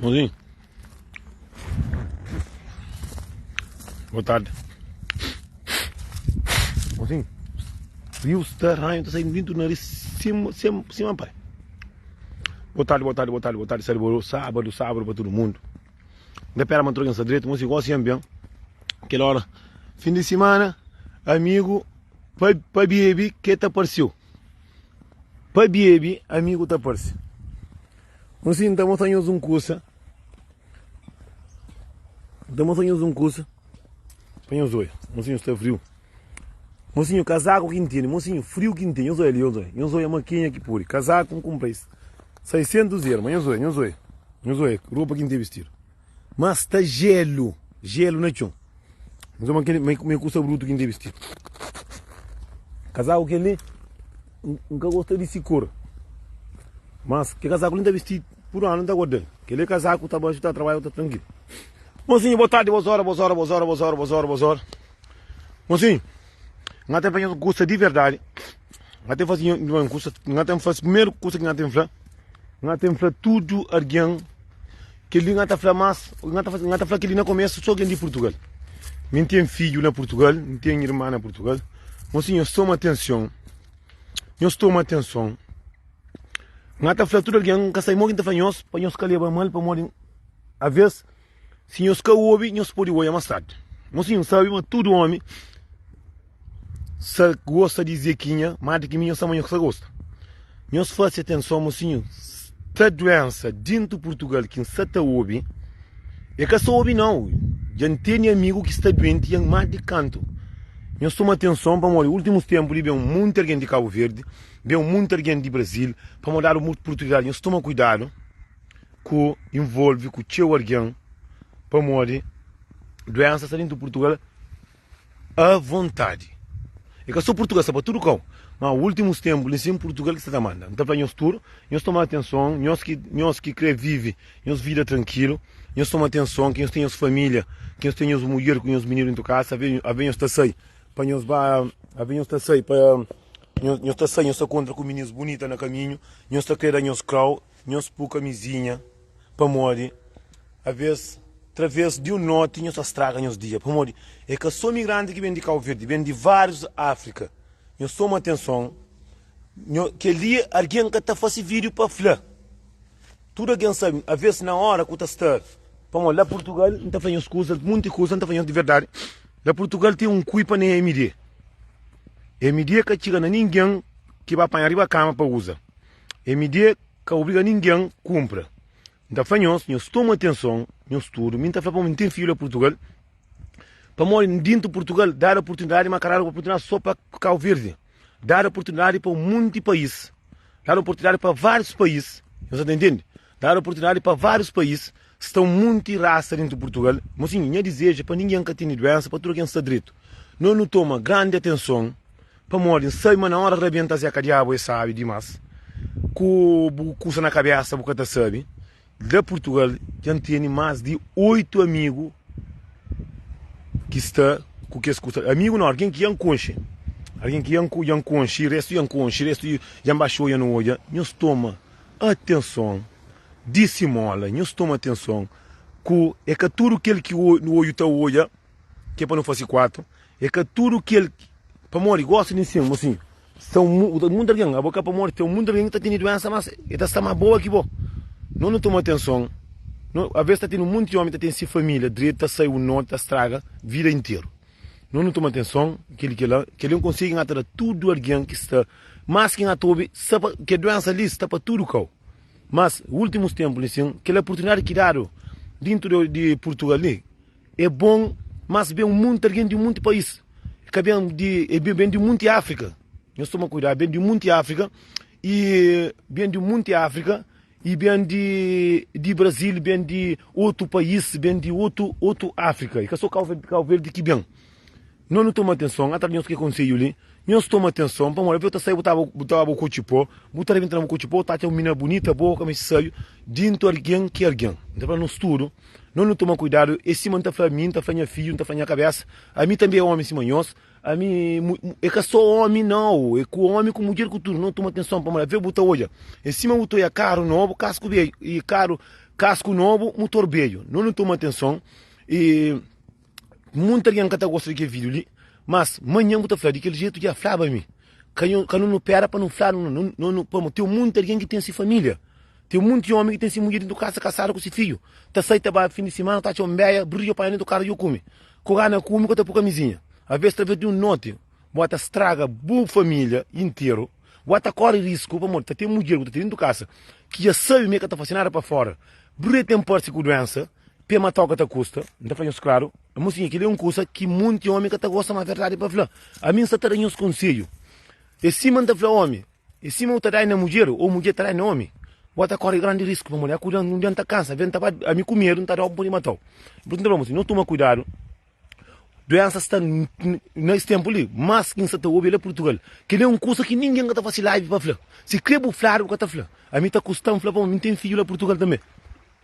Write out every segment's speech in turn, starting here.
Mozinho. Boa tarde. Mozinho. Frio sta ranho, tá saindo dentro do nariz, sem, sem, sem pai. Boa tarde, boa tarde, boa tarde, boa tarde, sábado, sábado, sábado para todo mundo. Da pera mantroga em direito, mozinho, gosta de bem. Aquela hora, fim de semana, amigo, pa, pa bebe, que tá apareceu. Pa bebe, amigo ta parse. Mosinhu, N ta mostra nhos un kusa. N ta mostra nhos un kusa pa nhos odja. Mosinhu, sta friu. Mosinhu, kazaku ki N tene. Mosinhu, friu ki N tene. Nhos odja li, nhos odja. Nhos odja ma kenha ki pode. Kazaku N kunpra es 600 euro. Ma nhos odja, nhos odja. Nhos odja ropa ki N ten bistidu. Ma sta jelu, jelu na txon. Nhos odja ma kel, ma e kusa brutu ki N ten bistidu. Kazaku kel li. N ka gosta di si kor. Mas ke kazaku li N ta bisti pur anu N ta guarda-l. Kel li kazaku ta baxu ta trabadja ta trankilu. Mosinhu, bo tardi, bos ora, bos ora, bos ora, bos ora, bos ora, bos ora. Mosinhu, N ka ta fla nhos kusa di verdadi. N ka ta fasi nhos kusa, N ka ta fasi primeru kusa ki N ka ta fla, N ka ta fla tudu algen kel li N ka ta fla mas, N ka ta fasi, N ka ta fla kel li na komesu so algen di Purtugal. Mi N ten fidju na Purtugal, N ten irma na Purtugal. Mosinhu, nhos toma atenson. Nhos toma atenson. N ka ta fla tudu algen, N ka sabe modi ki N ta fla nhos pa nhos ka leba mal, pamodi avês si nhos ka obi, nhos pode odja más tardi. Mosinhu, N sabe ma tudu ómi sa gosta di Zekinha más di ki mi, nhos sabe ma nhos ka sa gosta. Nhos fase atenson, mosinhu, sta duénsa dintu Purtugal ki N sa ta obi, é ka sa obi nau, dja N tene amigu ki sta duenti dja más di kantu. Nhos toma atenson pamodi ultimus tenpu li ben munti algen di Kabu Verdi, ben munti algen di Brazil, pamodi dadu mutu purtunidadi. Nhos toma kuidadu ku involvi ku txeu algen pamodi duensa sta dentu Purtugal a vontadi. E ka so Purtugal, sta pa tudu kau. Ma ultimus tenpu li sin Purtugal ki sta ta manda. N ta fla nhos tudu, nhos toma atenson, nhos ki nhos ki kre vivi nhos vida trankilu, nhos toma atenson ki nhos ten nhos família, ki nhos ten nhos mudjer ku nhos mininu dentu kasa, ave nhos ta sai pa nhos ba, ave nhos ta sai pa nhos ta sai nhos ta kontra ku mininus bunita na kaminhu, nhos ta kre da nhos krau, nhos pu kamizinha pamodi aves traves di un noti nhos ta straga nhos dia, pamodi e ka so migranti ki ben di Kau Verdi, ben di várius Afrika, nhos toma atenson, kel-li algen ka ta fase vídiu pa fla. Tudu algen sabe, aves na ora ku ta sta, pamodi la Purtugal, N ta fla nhos kuza, munti kuza N ta fla nhos di verdadi, la Purtugal ten un kuipa na MD. MD ka txiga na ningen ki ba panha riba kama pa uza. MD ka obriga ningen kunpra. N ta fla nhos, nhos toma atenson, nhos tudu, mi N ta fla pamodi N ten fidju la Purtugal, pamodi dintu Purtugal dadu oportunidadi, ma ka dadu oportunidadi so pa Kau Verdi. Dadu oportunidadi pa un munti país, dadu oportunidadi pa várius país, nhos sa ta intende? Dadu oportunidadi pa várius país, sta un munti rasa dentu Purtugal, mosinhu, nha dizeju é pa ningen ka tene duensa, pa tudu algen sta dretu. Nos nu toma grandi atenson, pamodi N sabe ma na ora rabenta zeka diabu é sabi dimas, ku bu kusa na kabesa bu ka ta sabe. La Purtugal dja N tene más di 8 amigu ki sta ku kes kusa. Amigu nau, algen ki dja N konxe. Algen ki dja N konxe, restu dja N konxe, restu dja N baxa odja nu odja. Nhos toma atenson di simóla, nhos toma atenson ku é ka tudu kel ki odju ta odja ki é pa nu fase 4, é ka tudu kel pamodi gosi di nsin, mosinhu. Sta un munti algen, abo ka pamodi ten un munti algen ki ta tene duensa mas e ta sta mas boa ki bo. No nu toma atenson, no aves ta tene un munti omi ta ten si familia dretu ta sai un noti ta straga vida interu. No nu toma atenson keli kela, keli un konsedju ki N ta da tudu algen ki sta mas ki N ta obi sta pa ke duensa li sta pa tudu kau. Mas ultimus tenpu li sin kel oportunidadi ki dadu dintu di Purtugal li É bom mas ben un munti algen di un munti país ka ben di e ben di un munti Áfrika nhos toma kuidadu ben di un munti Áfrika e ben di un munti Áfrika e ben di di Brasil ben di otu país ben di otu otu Áfrika e ka so Kau Kau Verdi ki ben no nu toma atenson atra nhos ke konselhu li nhos toma atenson pamodi bu ta sai bu ta bu ta bu kotxi po bu ta rebenta na bu kotxi po ta atxa un mina bunita bo ka meste sabi dintu algen ki algen N ta fla nos tudu Nos nu toma kuidadu, é sima N ta fla ami, N ta fla nha fidju, N ta fla nha kabésa, ami tanbê é ómi sima nhos, ami é ka sô ómi nau, é ku ómi ku mudjer ku tudu, nu toma atenson pamodi avê bu ta odja, é sima bu ta odja karu nobu, kasku bedju, i karu. Kasku nobu, mutor bedju. No nu toma atenson e munta algen ka ta gosta di kel video li, mas manhan bu ta fla di kel jetu dja flaba mi. Ka nho ka no nu pera pa no fla no no no pamo ten munta algen ki ten si familia. Ten munti omi ki ten si mudjer dentu kasa kasadu ku si fidju. Ta sai ta ba fin di simana ta atxa un beia, brri djo panha dentu kasa djo kume. Ku gana kume ku ta pu kamizinha. Aves traves di un noti bo ta straga bu familia interu. Bu ta kóre risku pamodi ta ten mudjer ku ta ten dentu kasa ki dja sabe ma e ka ta fase nada pa fóra. Bru ten parse ku duénsa, pé matau ka ta kusta. N ta fla nhos klaru, mosinha, kel-li é un kusa ki monti ómi ka ta gosta, má verdadi pa fla, ami N sta ta da nhos konsedju. É sima N ta fla ómi, é sima bu ta da na mudjer ô mudjer ta da na ómi, bu ta kóre grandi risku pamodi a ku un dia N ta kansa, N ta ba ami ku medu N ta da-u N pode matau. Pur isu N ta fla, mosinha, nhos toma kuidadu. Duensa sta na es tempu li, mas ki N sta ta obi la Purtugal. Kel-li é un kusa ki ningen ka ta fase live pa fla. Si kre bu fladu bu ka ta fla. Ami ta kusta-m fla pamodi mi N ten fidju la Purtugal tanbe.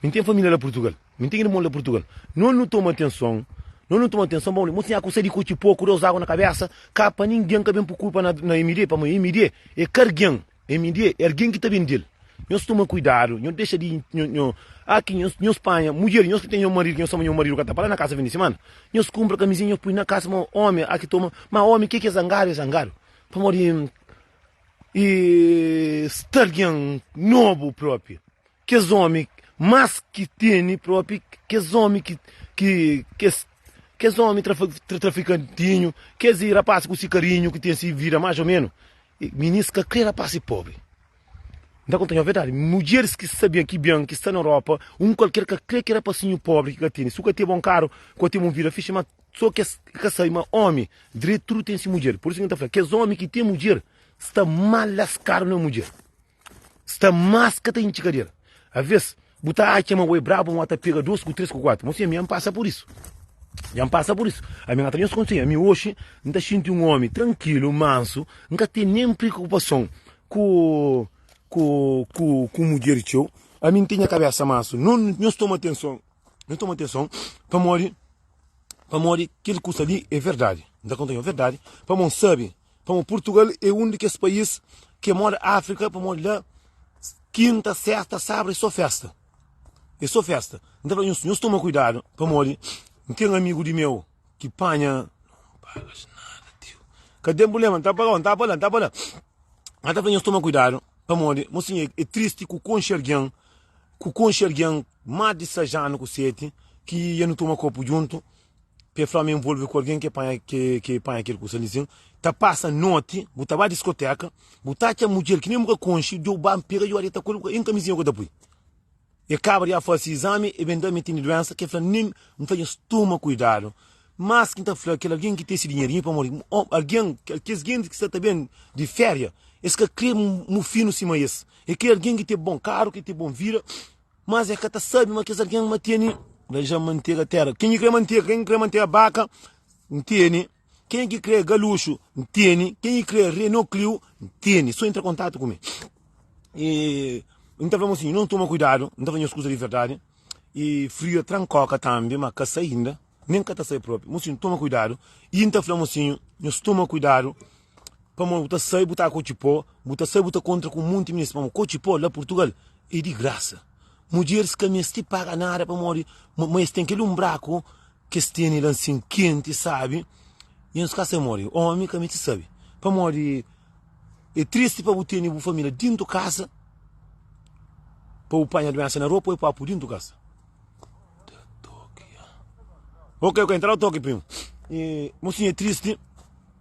Mi N ten familia la Purtugal. Mi N ten irmon la Purtugal. No nu toma atenson, no nu toma atenson pamodi mo sinha ku sai di kutxi poku, dos agu na kabesa, ka pa ningen ka ben pu kulpa na MD, pamodi MD é ka argen. MD é algen ki ta bende-l. Nhos toma kuidadu, nhos dexa di nho, nho, ah ki nhos, nhos panha mudjer, nhos ki ten nho maridu, ki nhos toma nho maridu ka ta pa la na kasa fin di simana, nhos kunpra kamizinha nhos pui na kasa, ma omi ah ki toma, ma omi ke ki é zangadu, é zangadu, pamodi e sta algen nobu propi. Kes omi mas ki tene propi, kes omi ki, ki, kes, kes omi trafikantinhu, kes rapaz ku si karinhu ki ten si vida mas o menu. Minis ka kre rapaz pobri. N ta konta nho verdadi, mudjeris ki sta ben, ki ben, ki sta na Europa, un kualker ka kre ki rapasinhu pobri ki ka tene. Si bu ka ten bon karu, ku ka ten bon vida fixi, ma so kes ki ka sabe ma omi dretu tudu ten si mudjer. Pur isu ki N ta fla, kes omi ki ten mudjer sta mal laskadu na mudjer. Sta mas ka ta intxi kadera. Aves bu ta atxa ma bo é brabu ma ta pega 2 ku 3 ku 4. Mosinha mi N pasa pur isu. Dja N pasa pur isu. Ami N ta nhos konsedju. Ami oxi N ta xinti un omi trankilu, mansu, N ka ten nen priokupason ku ku ku ku mudjer txeu. Ami N ten nha kabesa mansu. No nhos toma atenson, nhos toma atenson pamodi pamodi kel kusa li é verdadi. N ta konta nhos verdadi pamodi N sabe Pamodi Purtugal é un di kes país ki é moda Áfrika, pamodi la kinta, sexta, sábadu é só festa. É só festa. N ta fla nhos, nhos toma kuidadu, pamodi N ten amigu di meu ki panha. Não pagas nada, tio. Ka ten problema, N ta pagau, N ta pa la, N ta pa la. N ta fla nhos toma kuidadu, pamodi mosinha é tristi ku konxe algen, ku konxe algen más di 6 anu ku 7 ki ya nu toma kopu djuntu. Pa e fla ma e nvolve ku algen ki panha ki panha kel kusa li sin, ta pasa noti, bu ta ba diskoteka, bu ta atxa mudjer ki nen bu ka konxe, djo ba pega djo ba deta ku el, en kamizinha ku ta pui. E kaba di fase izami, e ben da ma e tene duensa, ke fla nen, N fla nhos toma kuidadu. Mas ki N ta fla kel algen ki ten si dinherinhu pamodi algen, kes gentis ki sta ta ben di feria, es ka kre mufinu sima es, e kre algen ki ten bon karu, ki ten bon vida. Mas e ka ta sabe ma kes algen ma tene Deja mantega tera Ken ki kre mantega Ken ki kre mantega baka N tene Ken ki kre galuxu N tene Ken ki kre Renault Clio N tene So entra kontatu ku mi E N ta fla mosinhu non toma kuidadu N ta fla nhos kuza di verdadi E frio tra-m koka tambi ma ka sai inda Nen ka ta sai propi Mosinhu toma kuidadu E N ta fla mosinhu nhos toma kuidadu Pamodi bu ta sai bu ta kotxi pó Bu ta sai bu ta kontra ku munti minis Pamodi kotxi pó la Purtugal é di grasa. Mudjeris ka meste paga nada pamodi ma es ten kel un braku ki es tene la nsin kenti sabi i es ka sabe modi. Omi ka meste sabe pamodi é tristi pa bu tene bu familia dintu kasa pa bu panha duensa na rua pa bu papu dintu kasa. Ok, ok, entra o toki primo. E, mocinho é tristi.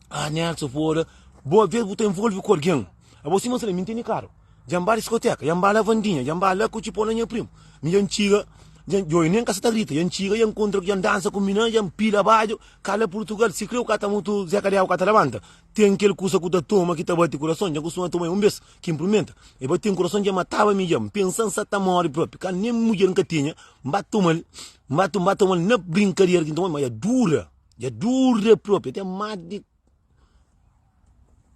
Ah, Nelson, foda. Boa vez bu ta envolve ku alguém. Abo sima mi ntende karu. Dja N ba diskoteka, dja N ba lavandinha, dja N ba la ku txipô na nha primu. Mi dja N txiga, dja N, djobe nen ka sa ta grita, dja N txiga, dja N kontra, dja N dansa ku mina, dja N pila badju, ka la Purtugal, si kre u ka ta mutu Zé Kadiabu ka ta labanta. Ten kel kusa ku ta toma ki ta bati kurason, dja N kustuma toma el un bes, ki N purmenta. E bati-m kurason dja mataba mi dja. N pensa N sa ta móre propi, ka nen mudjer N ka tinha, N ba toma-l, N ba N ba toma-l na brinkadera ki N toma-l, ma dja dura, dja dura propi, ten más di.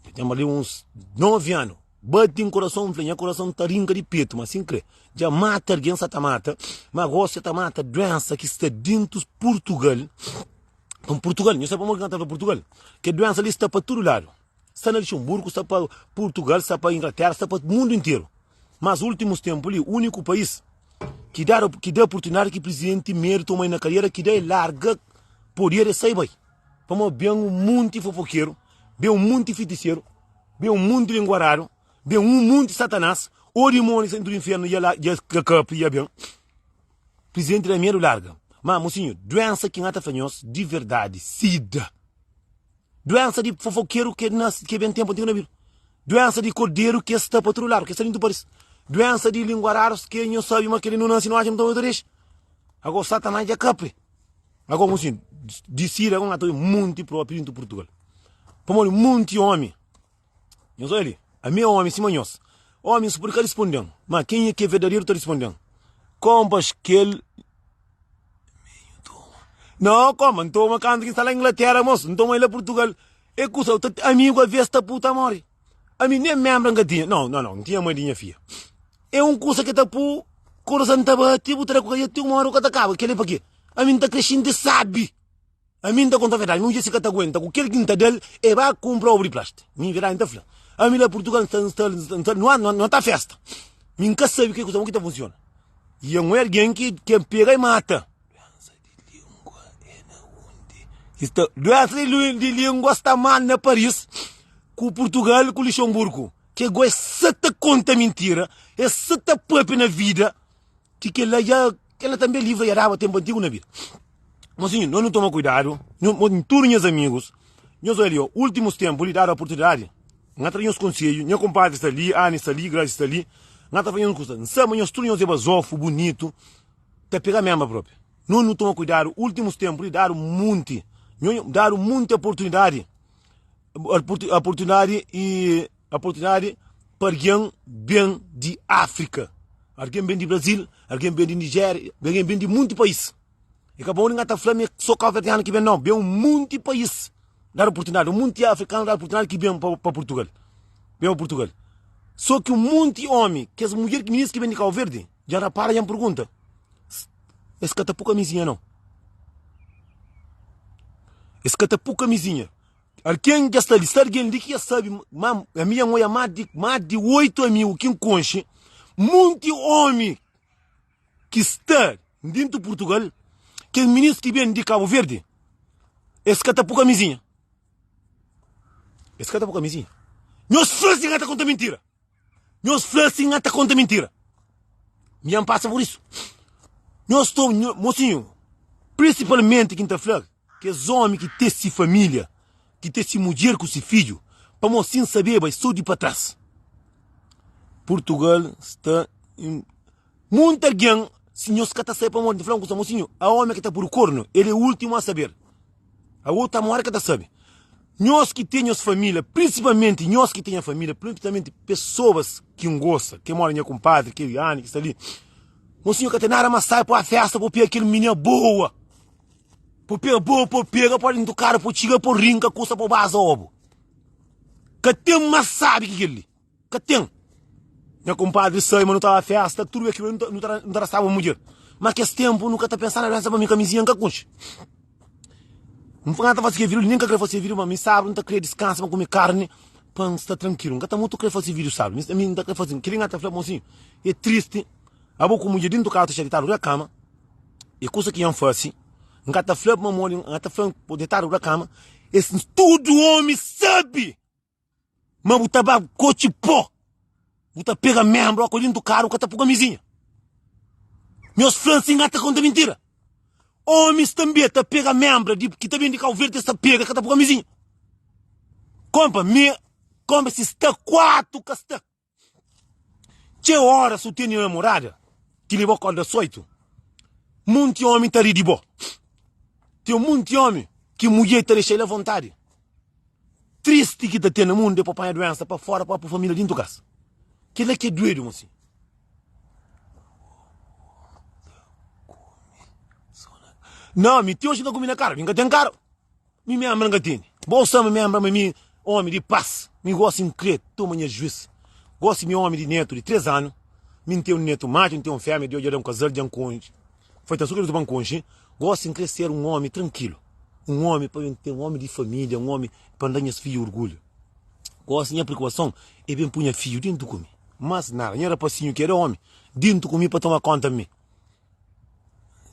Dja tenba li uns 9 anu. Bati-m kurason, N fla, nha kurason ta rinka di petu, ma sin kre. Dja mata algen, sa ta mata, ma gosi sa ta mata duensa ki sta dintu Purtugal. Nton, Purtugal, nhu sabe pamodi ki N ta fla Purtugal? Ke duensa li sta pa tudu ladu. Sta na Luxemburgu, sta pa Purtugal, sta pa Inglatera, sta pa mundu interu. Mas ultimus tenpu li, uniku país. Ki da ki da oportunidadi ki prizidenti medu toma el na kadera ki da el larga poder el sai bai. Pamodi ben un munti fofokeru, ben un munti fitiseru, ben un munti linguaradu, ben un munti satanas, o dimoni sai di infernu dja la dja kapri dja ben. Prizidenti da medu larga. Ma mosinhu, duensa ki N ta fla nhos di verdadi, sida. Duensa di fofokeru ke nasi ke ben tempu antigu na biblia. Duensa di korderu ke sta pa tudu ladu, ke sta dintu paris. Duensa di lingua rarus ke nho sabi ma keli no nasi no atxa no ta dexa. Ago satanás dja kapri. Ago mo sin di Síria ago ngata munti propi dintu Portugal. Pamodi munti omi. Nhos oia li, ami é omi sima nhos. Omi nhos pudi ka risponden, ma kenha ki é verdaderu ta risponden. Kompas kel Não, como? N toma kantu ki N sta la Inglaterra, moço. N toma la Portugal. É kusa, ta, amigo a vez ta puta morre. Ami nem membra N ka tinha. Não, não, não, N tinha mãe di nha fia. É um kusa ki ta pu coração ta bate, bu ta da ku kaia, ti uma hora ka ta kaba. Kel é pa quê? Ami N ta kre xinti sabi. Ami N ta konta verdadi, mi mudjer si ka ta aguenta ku kel ki N ta da-l, e ba kunpra obu di plástiku. Mi verdadi N ta fla. Ami la Purtugal N sta, N sta, N sta, no, no ta festa. Mi N ka sabe ke kusa mo ki ta funsiona. I é un algen ki ke pega i mata. Duensa di lingua é na undi? Sta, duensa di, di lingua sta mal na Paris, ku Purtugal, ku Luxemburgo. Ke go é sa ta konta mintira, é sa ta papia na vida. Ki kel-la dja, kel-la tanbe livra dja daba tenpu antigu na vida. Mosinhu, nos nu toma kuidadu, nho, tudu nhas amigus, nhos oja li, ó, últimus tenpu li dadu oportunidadi, N ta da nhos konsedju, nha kunpadri sta li, Ani sta li, Grazi sta li, N ta fla nhos un kusa, N sabe ma nhos tudu nhos é bazofu, bunitu, ta pega menba propi. Nos nu toma kuidadu, últimus tenpu li dadu munti, nho, dadu munti oportunidadi, oportunidadi i. Oportunidadi pa algen ben di Áfrika, algen ben di Brazil, algen ben di Nijéria, algen ben di munti país. E ka bon ninga ta fla ma é só kabuverdianu ki ben, nau. Ben un munti país dadu oportunidadi, un munti afrikanu dadu oportunidadi ki ben pa Purtugal. Ben pa Purtugal. Só ki un munti omi, kes mudjer ki minis ki ben di Kabu Verdi, dja rapara, dja N pergunta, es ka ta pu kamizinha nau. Es ka ta pu kamizinha. Algen dja sta li, sta algen li ki dja sabe ma ami dja N oia más di más di oitu amigu ki N konxe, munti omi ki sta dintu Purtugal, kes minis ki ben di Kabu Verdi, es ka ta pu kamizinha. Es ka ta pu kamizinha. Nhos fla si N ka ta konta mintira. Nhos fla si N ta konta mintira. Mi dja N pasa pur isu. Nhos to, mosinhu, prinsipalmenti ki N ta fla, kes omi ki ten si familia, ki ten si mudjer ku si fidju, pamodi si N sabeba é so di pa tras. Purtugal sta Munti algen, si nhos ka ta sabe pamodi N ta fla un kusa, mosinhu, a omi ki ta pudu kornu, el é ultimu a saber. A otu amor ka ta sabe. Nhos ki ten nhos família, prinsipalmenti nhos ki ten nha família, prinsipalmenti pesoas ki N gosta, ke mora nha kunpadri, ke Ani ki sta li. Mosinhu ka ten nada mas sabe pa festa, pa pega kel minina boa. Pa pega boa, pa pega, pa dentu kara, pa txiga, pa rinka kusa, pa baza obu. Ka ten mas sabe ki kel li. Ka ten. Nha kunpadri sai ma nu tava festa, tudu bes ki nu ta nu ta rastaba mudjer. Ma kes tenpu nu ka ta pensa na doensa pa mi kamizinha N ka kunxe. N fla, N ta fase ke vídiu li, nen N ka kre fase vídiu, ma mi sábadu N ta kre diskansa pa N kume karni pa N sta trankilu. N ka ta mutu kre fase vídiu sábadu. Mi mi N ta kre fase, kili N ta fla mosinhu, é tristi abo ku mudjer dintu kaza ta xa ditadu riba kama, e kusa ki N fase, N ka ta fla pamodi N ta fla detadu riba kama, es tudu omi sabe! Ma bu ta ba kotxi pó, bu ta pega membru ku dintu karu, bu ka ta pu kamizinha. Nhos fla si N ta konta mintira. Omis tanbe ta pega membra di ki ta ben di Kau Verdi, es ta pega, ka ta pu kamizinha. Konpa mi, konpa si sta kuatu ka sta. Txeu ora su tene namorada ki leba korda soitu, munti omi ta ri di bo. Ten munti omi ki mudjer ta dexa el avontadi. Tristi ki ta ten na mundu é pa panha duensa pa fora pa pui familia dintu kasa. Kila ki é duedu mosi. Nau, mi ti oji N ka kume na karu, mi N ka ten karu. Mi membra N ka tene. Bo sa ma membra ma mi omi di pas. Mi gosi N kre toma nha juis. Gosi mi omi di netu di 3 anu. Mi N ten un netu matxu, N ten un femia, Deus dja da-m kazal, dja N konxe. Foi tan so ki pa N konxe. Gosi N kre ser un omi trankilu. Un omi pa N ten, un omi di familia, un omi pa N da nhas fidju orgulhu. Gosi nha preokupason é ben pui nha fidju dentu ku mi. Mas nada, nha rapasinhu ki é da omi dentu ku mi pa toma konta di mi.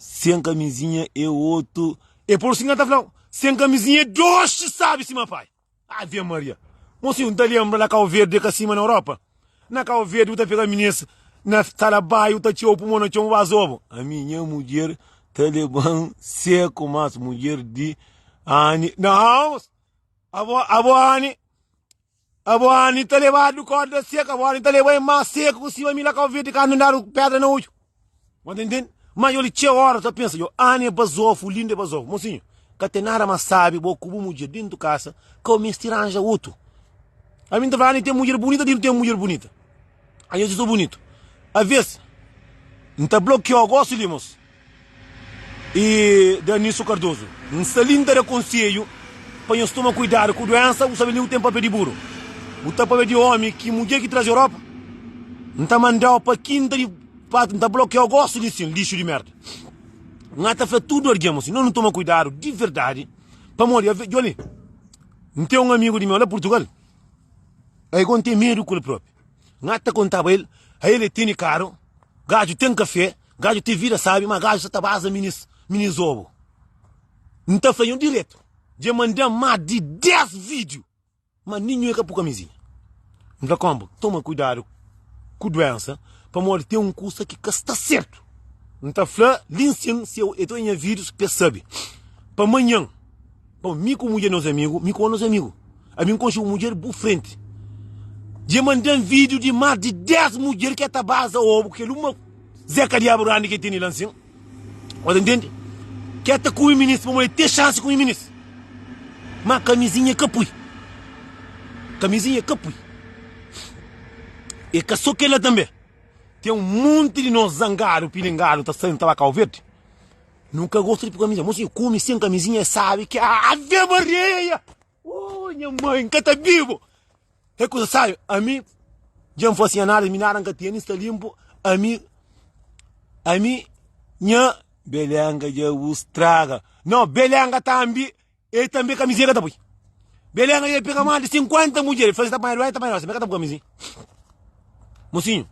Sen kamizinha é otu. É por si N ka ta fla-u. Sen kamizinha é doxi sabi sima pai. Ave Maria. Mosinhu, N ta lenbra na Kau Verdi é ka sima na Europa. Na Kau Verdi bu ta pega minis na sala bai, bu ta txeu pumon na txon bu ba zobu. Ami nha mudjer ta leba-m seku, mas mudjer di Ani. Nau! Abo, abo Ani. Abo Ani ta lebadu korda seku, abo Ani ta leba em mas seku ku sima mi la Kau Verdi kandu N dadu pedra na odju. Bo ta intende? Ma yo li txeu ora ta pensa, yo Ani é bazofu, lindu é bazofu. Mosinhu, ka ten nada mas sabi bo ku bu mudjer dentu kasa, ka bu mesti ranja otu. Ami N ta fla, Ani ten mudjer bunita, Dinu ten mudjer bunita. Anhos é so bunitu. Aves, N ta blokiau gosi li, mos. E Daniso Cardoso, N sta li N ta da konselhu pa nhos toma kuidadu ku duensa, bu sabe li bu ten papia di buru, bu ta papia di omi ki mudjer ki traze Europa, N ta mandau pa kinta di patu, N ta blokiau gosi li sin, lixu di merda. N ata fla tudu algen mo si, no nu toma kuidadu di verdadi, pamodi ave, djo li, N ten un amigu di meu la Purtugal, Aigo N ten medu ku el propi, N ata kontaba el, ael e tene karu, gaju ten kafe, Gaju ten vida sabi ma gaju sa ta baza minis minis obu N ta fla nho diretu dja mandan mas di 10 video ma ninhun e ka pu kamizinha N fla konpa toma kuidadu ku duensa pamodi ten un kusa ki ka sta sertu N ta fla li nsin si e ta oia nha videos pa e sabi pa manhan Bom, mi ku mudjer nos amigu, mi ku nos amigu. Ami N konxe un mudjer bu frenti. Dje manda-m vídiu di más di 10 mudjer ki ta baza obu, kel uma Zeka Diabu Grandi ki tene la nsin. Bo ta ntende? Ki ta kume minis, pamodi el ten xansi kume minis. Ma kamizinha ka pui. Kamizinha ka pui. E ka so kel-la tanbe. Ten un monti di nos zangadu, pilingadu ta sai ta ba Kau Verdi. Nu ka gosta di pui kamizinha. Mosinhu kume sen kamizinha e sabi ki Ave Maria! Oh, nha mãe, N ka ta bibu! É kusa sabi, ami dja N fla sin nada, mi nada N ka tene, sta limpu, ami, ami nha belenga dja bu straga. Não, belenga tambi El tanbe kamizinha ka ta pui. Belenga el pega más di 50 mudjer, el fla si ta panha duenti, ta panha duenti, ma el ka ta pui kamizinha. Mosinhu,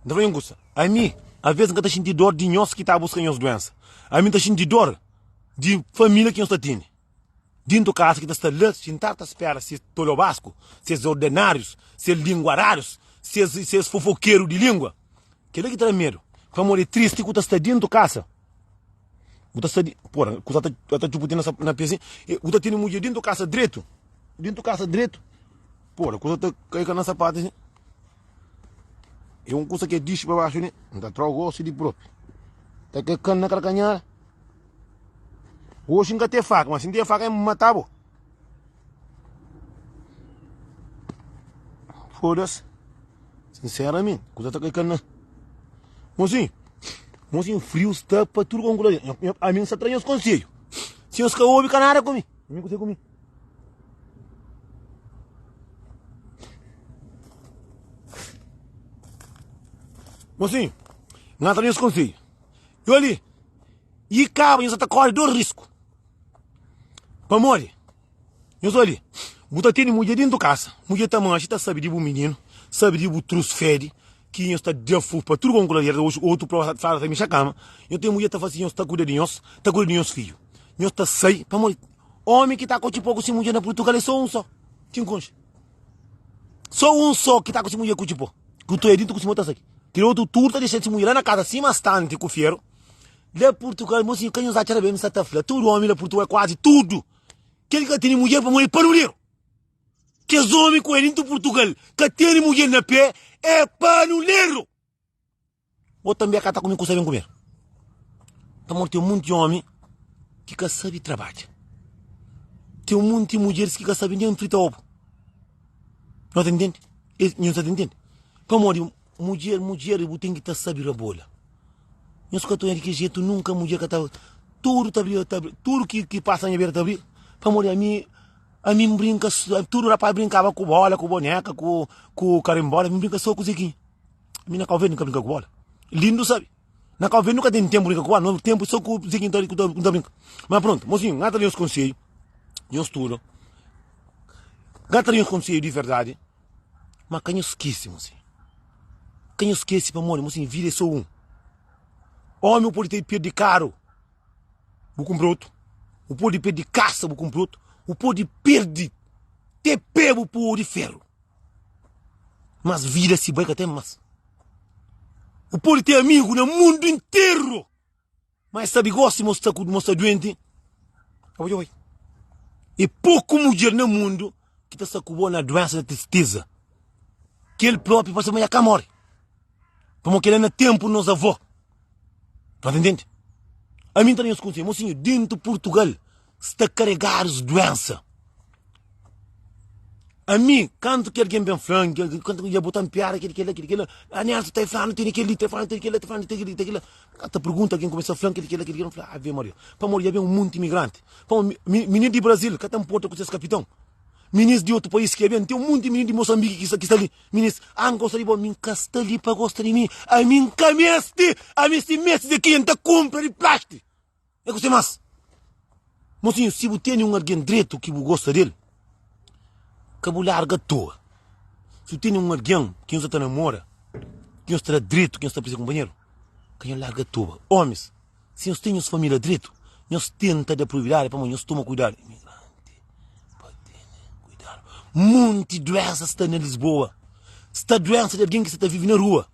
N ta fla un kusa, ami aves N ka ta xinti dor di nhos ki ta buska nhos duensa, ami N ta xinti dor di familia ki nhos ta tene dintu kasa ki ta sta la xintadu ta spera ses tolobasku, ses ordenarius, ses linguararius, ses ses fofokeru di lingua. Kela ki ta da medu, pamodi é tristi ku ta sta dintu kasa. Bu ta sta di, porra, kusa ta ta txuputi na na pé assim. Bu ta tene mudjer dentro kasa dretu, dentro kasa dretu. Porra, kusa ta kai ka na sapatu assim. É um kusa que dixi pa baxu ni, N ta trau gosi di propi. Ta kai kan na karkanhada. Oxi N ka ten faka, mas si N ten faka N mata bo. Foda-se. Sinceramente, kusa ta kai kan na. Mosinho, mosinho, frio sta pa tudo com lado. A mim sta tra nhos conselho. Se nhos ka obi ka nada ku mi. Mi ku ku mi. Mosinho, nga tra nhos conselho. E ali, e caba nhos ta corre do risco. Pamodi? Nhos oli, bu ta tene mudjer dentu kasa, mudjer ta manxe, ta sabe di bu mininu, sabe di bu trus fedi, ki nhos ta da fu pa tudu konkuladera, oxi otu prova ta fla ta mixa kama, nhos ten mudjer ta fla si nhos ta kuida di nhos, ta kuida di nhos fidju, nhos ta sai, pamodi omi ki ta kotxi poku si mudjer na Purtugal é so un so, ki N konxe, so un so ki ta ku si mudjer kotxi po, ku ta dintu ku si mudjer ta sai, kel otu tudu ta dexa si mudjer la na kasa sima stanti ku feru, la Purtugal, mosinhu ka nhos atxa la ben, N sa ta fla, tudu omi la Purtugal kuazi tudu. Kel ki ka tene mudjer pamodi é panuleru. Kes omi ku é dintu Purtugal ka tene mudjer na pé é panuleru. Bo tanbe ka ta kume ku sabe kume. Pamodi ten munti omi ki ka sabe trabadja. Ten munti mudjeris ki ka sabe nen frita obu. Nho ta intende? Nho ta intende? Pamodi Mudjer, mudjer bu ten ki ta sabi rabola. Nhos ka ta oja di ki jetu nunka mudjer ka ta tudu ta bri ta bri tudu ki ki pasa na nha bera ta bri pamodi ami ami n brinka tudu rapaz brinkaba ku bola ku boneka ku ku karimbola mi brinka so ku zekinha mi na Kau Verdi n ka brinka ku bola lindu sabi na Kau Verdi nu ka ten tempu brinka ku bola no tempu so ku zekinha n ta n ta brinka ma prontu mosinhu n ta da nhos konselhu nhos tudu n ta da nhos konselhu di verdadi. Ma ka nhos skese, mosinhu. Ka nhos skese pamodi, mosinhu, vida é sô un. Omi bu pode ter perde karu, bu kunpra otu. Bu pode perde kasa, bu kunpra otu. Bu pode perde te pe bu pode feru. Mas vida si bai ka ten mas. Bu pode ter amigu na mundu interu. Ma es sabe gosi mo sta ku mo sta duenti. Abo dja bai. E poku mudjer na mundu ki ta sta ku bo na duensa na tristeza. Kel propi parse ma ya ka more. Pamo kel la na tempu nos avó. Ta ntende? Ami nta da nhos konselhu, mosinhu, dentu Purtugal sta karegadus duensa. Ami, kantu ki algen ben fla-m, kantu ki dja bota-m piada, kel kel-la, kel kel-la, ah, Nelson, ta fla-nu tene kel-li, ta fla-nu tene kel-la, ta fla-nu tene kel-li, tene kel-la. N ka ta pergunta, algen kumesa fla-m kel kel-la, kel kel-la, N fla, Ave Maria. Pamodi dja ben un monti imigranti. Pamodi mininu di Brazil ka ta nporta ku ses kapiton. Minis di otu país ki ben, ten un monti mininu di Mosanbiki ki sta li. Minis, ah, N gosta di bo. Mi N ka sta li pa gosta di mi. Ami N ka meste. Ami si meste di ki N ta kunpra di plástiku. É kuse más? Mosinhu, si bu tene un algen dretu ki bu gosta del, ka bu larga atoa. Si bu tene un algen ki nhos ta namora, ki nhos ta da dretu, ki nhos ta aprisia kunpanheru, ka nhos larga atoa. Ómis, si nhos ten nhos família dretu, nhos tenta da prioridadi pamodi nhos toma kuidadu. Imigranti pa tene kuidadu. Monti duénsa sta na Lisboa. Sta duénsa di algen ki sta ta vive na rua.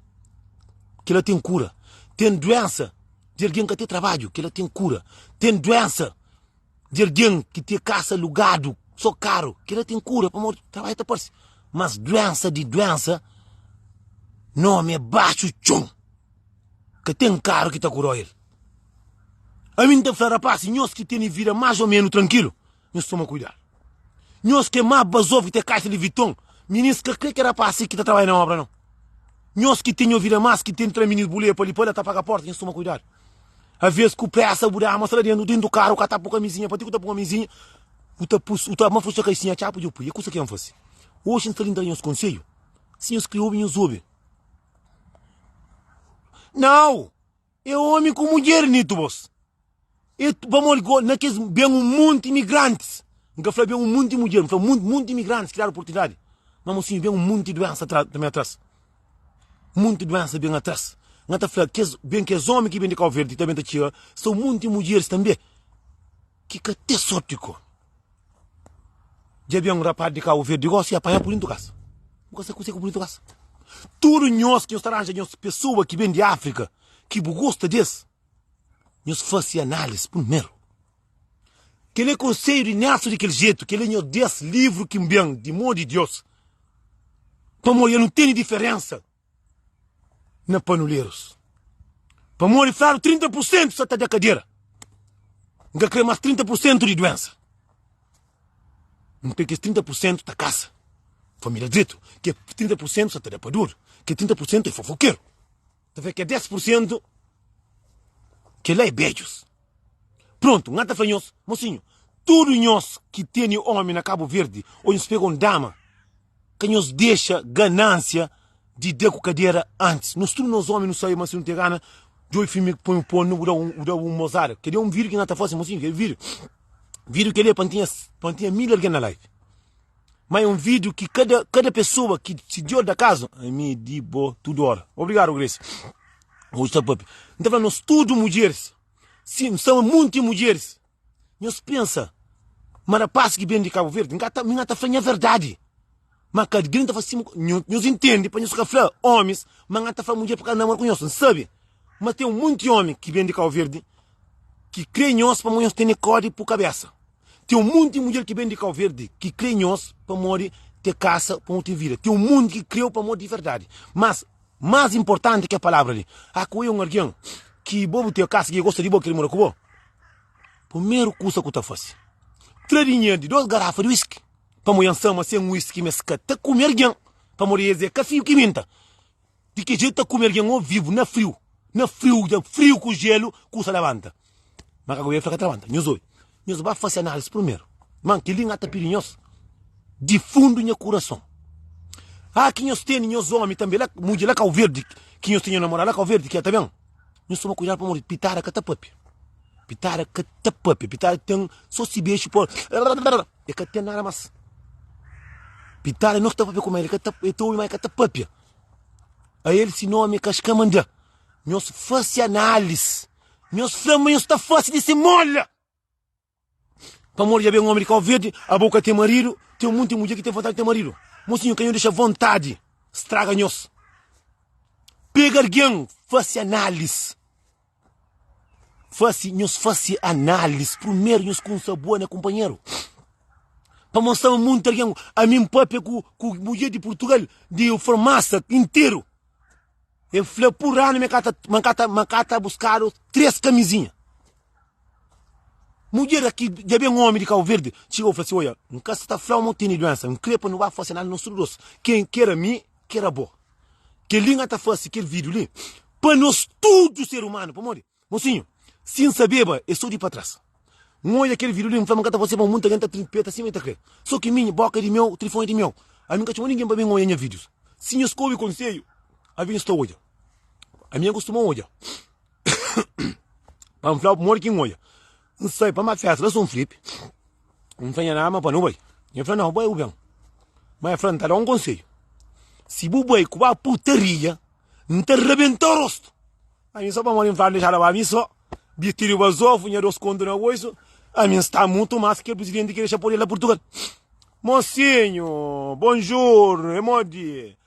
Kel-la ten kura. Ten duénsa di algen ka ten trabadju, kel-la ten kura. Ten duénsa di algen ki ten kasa alugadu, sô karu, kel-la ten kura pamodi trabadju ta parse. Mas duénsa di duénsa, nómi é baxu txon, ka ten karu ki ta kura-u el. Ami N ta fla rapás, nhos ki tene vida más ô ménu trankilu, Nhos toma kuidadu. Nhos ki é má bazof ki ten kaixa di viton, minis ka kre ke rapaz ki ta trabadja na obra nau. Nhos ki ten nho vida más ki ten tra minis buleia pa li pa la ta paga porta, nhos toma kuidadu. Aves ku presa bu dama sta la dentu, dentu karu ka ta pu kamizinha, pa ti ku ta pu kamizinha, bu ta pus, bu ta ma frusta kaisinha txapu dja pui. É kusa ki N fasi. Oxi N sta li N ta da nhos konselhu. Si nhos kre obi, nhos obi. Nau! É omi ku mudjer nitu bos. E pamodi go na kes ben un monti imigrantis. N ka fla ben un monti mudjer, N fla monti, monti imigrantis ki dadu oportunidadi. Ma mosinhu ben un monti duensa tra, também atras. Monti duensa ben atras. N ta fla kes ben kes omi ki ben di Cabo Verde também ta txiga, sta un monti mudjeris também ki ka ten sorti ko. Dja ben un rapaz di Cabo Verde gosi apanha por dintu kasa. Bu ka sa kuse ku por dintu kasa. Tudu nhos ki nhos ta ranja nhos pessoa ki ben di Afrika ki bu gosta des, nhos fasi analis primeru. Kel é konselhu di Nelson di kel jetu, kel é nhos des livru ki ben di mon di Dios. Pamodi el no tene diferensa. na panulerus. Pamodi fladu 30 pur sentu sa ta da kadera. N ka kre mas 30 pur sentu di duensa. N kre kes 30 pur sentu ta kasa. Família dretu. Ke 30 pur sentu sa ta da pa duru. Ke 30 pur sentu é fofokeru. Ta fla ke 10 pur sentu kel-la é bedjus. Prontu, N ta fla nhos, mosinhu, tudu nhos ki tene omi na Kabu Verdi ô nhos pega un dama, Ka nhos dexa ganansia di da ku kadera antis. Nos tudu nos omi nu sabe ma si nu ten gana, djobe filmi poi un pon nu da un da un mozada. Kel-li é un vídiu ki N ta fase, mosinhu, kel vídiu. Vídiu kel-li é pa N tinha pa N tinha mil algen na live. Ma é un vídiu ki kada kada pesoa ki si Dios da kazu, ami di bo tudu ora. Obrigadu Grace. Oji ta papia. N ta fla nos tudu mudjeris, si N sta munti mudjeris. Nhos pensa ma rapaz ki ben di Cabo Verde, nka ta, mi nka ta fla nha verdadi. Ma ka algen ta fla sima, nhos intende pa nhos ka fla omis, ma nka ta fla mudjer pa ka namora ku nhos. N sabe ma ten un monti omi ki ben di Cabo Verde ki kre nhos pamodi nhos tene kodi pu kabesa. Ten un monti mudjer ki ben di Cabo Verde ki kre nhos pamodi te kasa, pamodi te vida. Ten un monti ki kreu pamodi di verdadi. Mas, mas importanti ke palabra li, ah ku e un algen ki bo bu te kasa ki gosta di bo, ki mora ku bo. Primeru kusa ku ta fase, tra dinheru di dos garafa di wiski, pamodi N sa ma sen wiski mes ka ta kume algen, pamodi es é ka fiu ki minta. Di ki jetu ta kume algen o vivu na friu, na friu, dja friu ku jelu, kusa labanta. Ma ka governu fla ka ta labanta. Nhos obi, nhos ba fase analisi primeru. Man, kel-li N ta pidi nhos di fundu nha kurason. Ah, ki nhos tene nhos omi tanbe la, mudjer la Kau Verdi, ki nhos ten nhos namoradu la Kau Verdi, ki el ta ben. Nhos toma kuidadu pamodi pitada ka ta papia. Pitada ka ta papia. Pitada ten so si bexu pa e ka ten nada mas. Pitada no ki ta papia ku el, el ka ta, el ta obi ma el ka ta papia. A el si nomi é Kaxkamandá. Nhos fase analis. Nhos fla ma nhos ta fase di simola. Pamodi dja ben omi di Kau Verdi, abo ka ten maridu, ten munti mudjer ki ten vontadi di ten maridu. Mosinhu, ka nho dexa vontadi straga nhos. Pega algen, fase analis. Fase, nhos fase analis. Primeru nhos kunsa bua na kunpanheru. Pamodi sta munti algen, ami N papia ku, ku mudjer di Purtugal, di farmasa interu. El fla pur anu ma ka ta, ma ka ta, ma ka ta buskadu 3 kamizinha. Mudjer aki dja ben omi di Kau Verdi txiga u fla si, oia, N ka sta fla-u ma u tene duensa, N kre pa nu ba fase nada nos tudu dos, ken kera mi, kera bo. Kel-li N ta fase kel vídiu li pa nos tudu ser umanu, pamodi, mosinhu, si N sabeba é so di pa tras. N oia kel vídiu li, N fla ma N ka ta fase pa munta algen ta trinpeta sima e ta kre. So ki mi, boka é di meu, tilifoni é di meu. Ami N ka txoma ningen pa ben oia nha vídius. Si nhos ka obi konselhu, ami nhos ta odja. Ami N kustuma odja. Pa N fla-u modi ki N odja. N sai pa ma festa la Son Filipi. N fla nha dama pa nu bai. El fla, nau, bai bu ben. Ma el fla, N ta da un konselhu. Si bu bai ku ba putaria, N ta rabenta-u rostu. Ami so pamodi N fla, N dexa-l ba mi so. Bistidu bazofu, nha dos kontu na bolsu. Ami N sta mutu mas ki kel prizidenti ki dexa poder la Purtugal. Mosinhu, bonjur, é modi?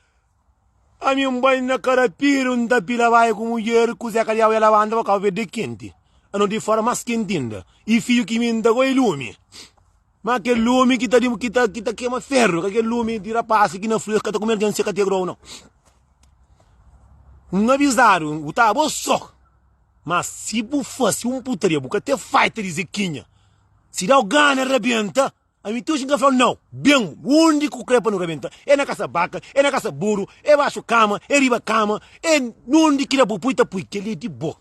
Ami N bai na Karapiru, N ta pila bai ku mudjer ku Zé Kadiau e labanta pa Kau Verde é kenti. Ano di fora mas kenti inda. I fiu ki mi N ta goi é lumi. Ma kel lumi ki ta ki ta ki ta kema ferru, ka kel lumi di rapasi ki na friu es ka ta kume algen si ka te grou nau. N avizadu, bu ta bo so. Ma si bu fasi un putaria, bu ka te faita di Zekinha. Si dau gana rabenta, Ami ti oji N ka fla-u nau. Ben, undi ku kre pa nu rabenta? É na kasa baka, é na kasa buru, é baxu kama, é riba kama, é undi ki da bu pui ta pui. Kel-li é di bo.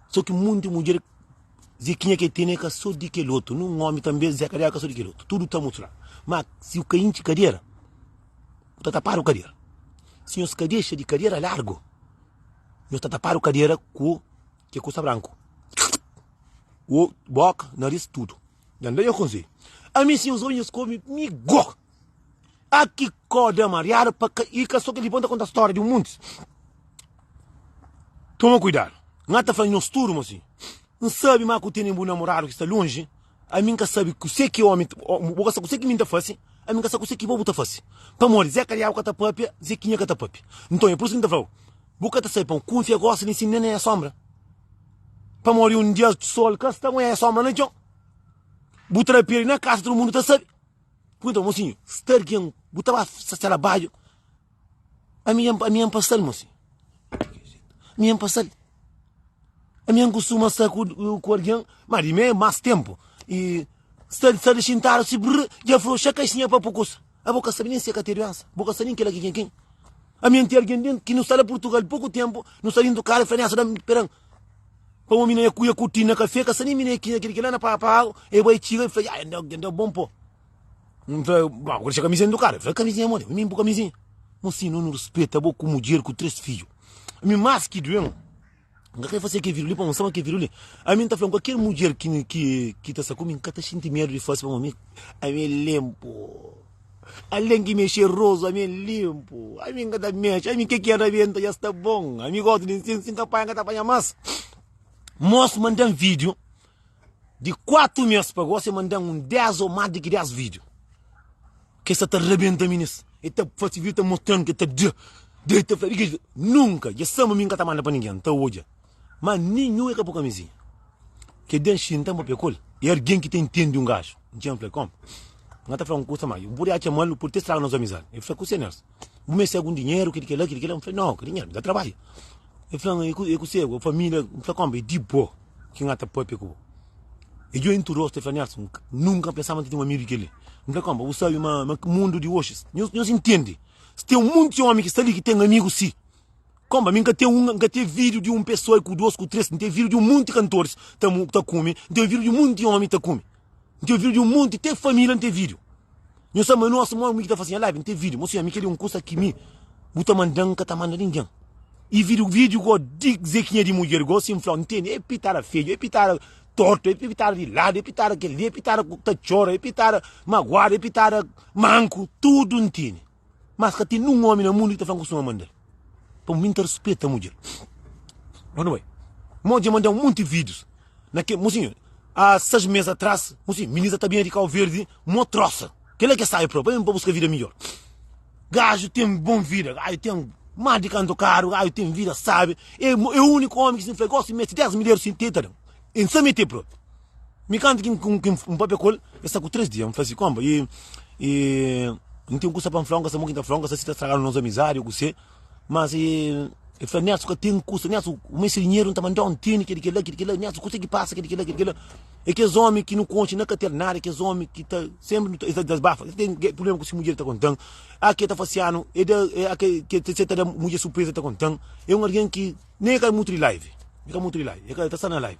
So ki munti mudjer Zekinha ke tene é ka so di kel otu. Nun omi tanbe Zé Kadera ka so di kel otu. Tudu ta mustra. Ma si u ka intxi kadera, bu ta tapadu kadera. Si nhos ka dexa di kadera largu, nhos ta tapadu kadera ku ke kusa branku. Ku boka, naris, tudu. Dja N da nha konsedju. Ami si nhos obi nhos ka obi mi go. A ki koda mariadu pa ka i ka so kel li pa N ta konta storia di un muntis. Toma kuidadu. N ata fla nhos tudu ma si N sabi ma ku tene bu namoradu ki sta lonji, ami N ka sabi kuse ki omi bo ka sabi kuse ki mi N ta fasi, ami N ka sabi kuse ki bo bu ta fasi. Pamodi Zé Kadiabu ka ta papia, Zekinha ka ta papia. Nton e pur isu ki N ta fla-u, bu ka ta sabi pa N kunfia gosi li si nen na nha sombra. Pamodi un dia sol ka sta nha sombra na txon. Bu tra peli na kasa tudu mundu ta sabe. Punta mosinhu, sta algen, bu ta ba sala badju. Ami ami N pasal mosinhu. Ami N pasal. Ami N kustuma sta ku ku algen, ma di mi é mas tempu. I sta sta di xintadu si brr, dja froxa kaixinha pa pukusa. Abo ka sabe nen si e ka ten duensa. Bu ka sabe nen kila ki ken ken. Ami N ten algen dentu ki nu sta la Purtugal poku tempu, nu sta dentu kara, fla Nelson, dam peran pa un mina kuia kurti na kafe, ka sabe nen mina kenha kel kila na paga pa agu, e bai txiga e fla, ya, N da bon po. N fla, ba, bu ka dexa kamizinha dentu kara? E fla, kamizinha modi? Mi N bu kamizinha. Mosinhu, nu rispeta bo ku mudjer ku 3 fidju. Ami mas ki duen. N ka kre fase kel vídiu li pamodi N sta ma kel vídiu li. Ami N ta fla-m kualker mudjer ki ki ki ta sta ku mi, N ka ta xinti medu di fase pamodi mi ami é linpu. Alén ki mi é xerozu, ami é linpu. Ami N ka ta mexe, ami ke ki N rabenta dja sta bon. Ami gosta di nsin, si N ka panha N ka ta panha mas. Mos manda-m vídiu di 4 mês pa gosi, el manda-m un 10 ô más di ki 10 vídiu. Ke sta ta rabenta minis. E ta fasi video ta mostran ke ta da. Da ta fla di nunka dja sa ma mi nka ta manda pa ninguém ta odja. Ma ninhun e ka po kamizinha. Ke den xinta n papia kol e argen ki ta intendi un gaju. N txen fla kom. N ta fla un kusa ma bu pudi atxa mal bu pudi te straga nos amizadi. E fla kuse Nelson? Bu meste algun dinheru kili kila kili kila n fla no ka dinheru mi ta trabadja. E fla e kuse familia n fla kom e di bo ki n ta papia ku bo. E djobe ntu rostu e fla, Nelson, nunka N pensaba ma N ta ten un amigu di kel-li. N fla, Konpa, bu sabe ma ma mundu di oxi, nhos nhos intende, si ten munti omi ki sta li ki ten amigu si. Konpa, mi N ka ten un, N ka ten vídiu di un pesoa ku dos, ku tres, N ten vídiu di un munti kantoris ta ta kume, N ten vídiu di un munti omi ta kume, N ten vídiu di un munti, te família N ten vídiu. Nhos sabe ma nos, mi ki ta fase nha live, N ten vídiu. Mosinhu, ami kel-li un kusa ki mi bu ta manda-m, N ka ta manda ningen. I vídiu, vídiu go di Zekinha di mudjer go, si N fla-u, N tene, e pitara fedju, e pitara tortu, e pitada di ladu, e pitada kel-li, e pitada ku ta txora, e pitada maguadu, e pitada manku, tudu N tene. Mas ka ten nun omi na mundu ki ta fla N kustuma manda-l. Pamodi mi N ta rispeta mudjer. Nós nu bai. Mo dja manda-m munti vídius. Na ke, mosinhu, há 6 mês atrás, mosinhu, minisa ta binha di Kau Verdi, mo trosa. Kela ke sabe própi, pa pa buska vida midjor. Gaju ten bon vida, gaju ten más di kantu karu, gaju ten vida sabe. É, é úniku ómi ki si N fla, gosi meste 10 mil euros, si N ten, ta da-m. N sa mete própi. Mi kantu ki N papia ku el, el sta ku 3 dia. N fla si, konpa, e, e, N ten kusa pa N fla, N ka sa mo ki N ta fla, N ka sa si ta stragadu nos amizadi o kuse. Mas e el fla, Nelson, ka ten kusa, Nelson, bu meste dinheru, N ta manda-u, N tene kel-li, kel-la, kel-li, kel-la, Nelson, kuse ki pasa, kel-li, kel-la, kel-li, kel-la. É kes ómi ki nu konxe na ka ter nada, é kes ómi ki ta sénpri nu ta, es ta desbafa, es ten prubléma ku se mudjer, el ta konta-m, a ke ta fase-anu, e da, a ke ke ta da mudjer surpreza, el ta konta-m. É un algen ki nen e ka mutu di live, e ka mutu di live, e ka ta sta na live.